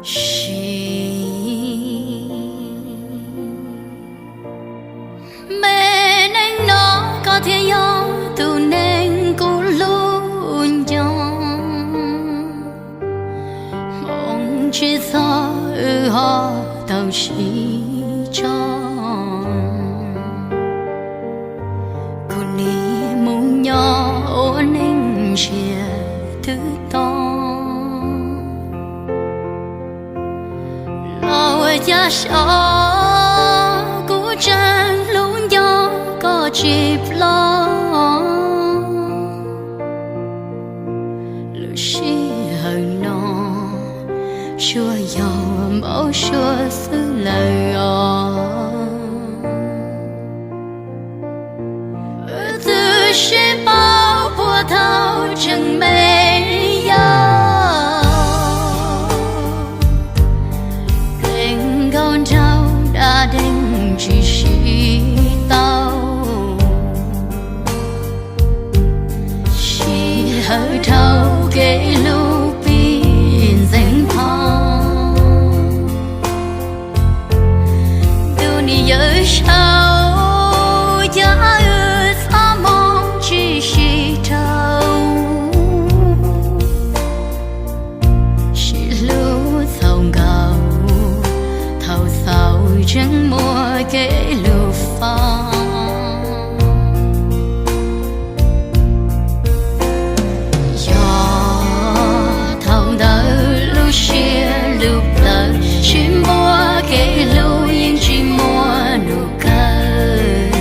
Sim me neej no koj thiaj yog tus neeg kuv hlub nco. Hmoov tsis txog wb ho tau sib tso, kuv nim mus nyob ua neej ntsiag twb to. Los ua cas xyov kuv tseem hlub nco koj tsis ploj. Lub sij hawm no tsuas yog npau suav xwb lawm os. Wb twb sib paub puag thaum tseem me yau, peb nkauj nraug da deeg tsis sib tau. Sij hawm dhau kev hlub pib ntxeev pho. Ntuj nim yawm saud, cas wb txoj hmoo tsis sib raug. Sib hlub txaus nkaus, thaum xaus tseem muaj kev hlub fo. Yog thaum ntawd lub siab lub plawv tsis npuab, kev hlub yeej tsis muaj nus kawg.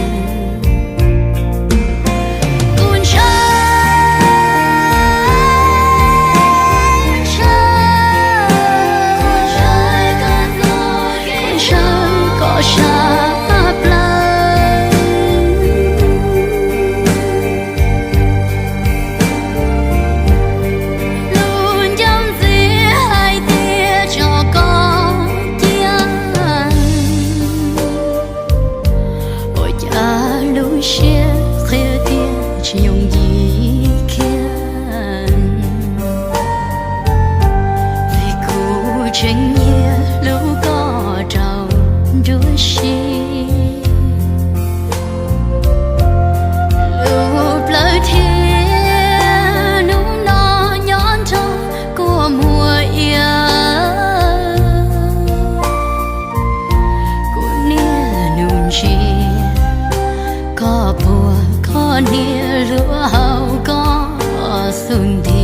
Kuv ntshaw, ntshaw, ntshaw koj sab plaws. Lub ncauj ntxiv hais tias tso koj cia, ua cas lub siab qhia tias tsis yooj yim kiag. Vim kuv tseem nyiam hlub koj rau nruab siab. Lub plawv thiab hnub no nyob nrog kua muag iav. Kuv niaj hnub ntsia koj puag koj niam hluas hauv koj xub ntiag.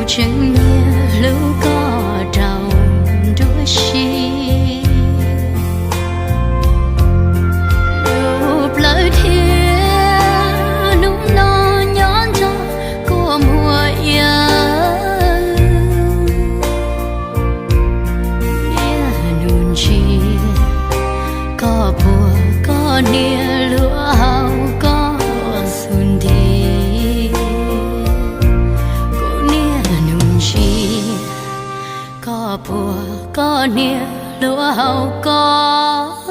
Tseem nyiam hlub koj rau nruab siab, lub plawv thiab hnub no nyob nrog kua muag iab. Niaj hnub ntsia koj puag koj niam luag hauv koj xub ntiag. Kuv niaj hnub ntsia koj puag koj niam luag hauv koj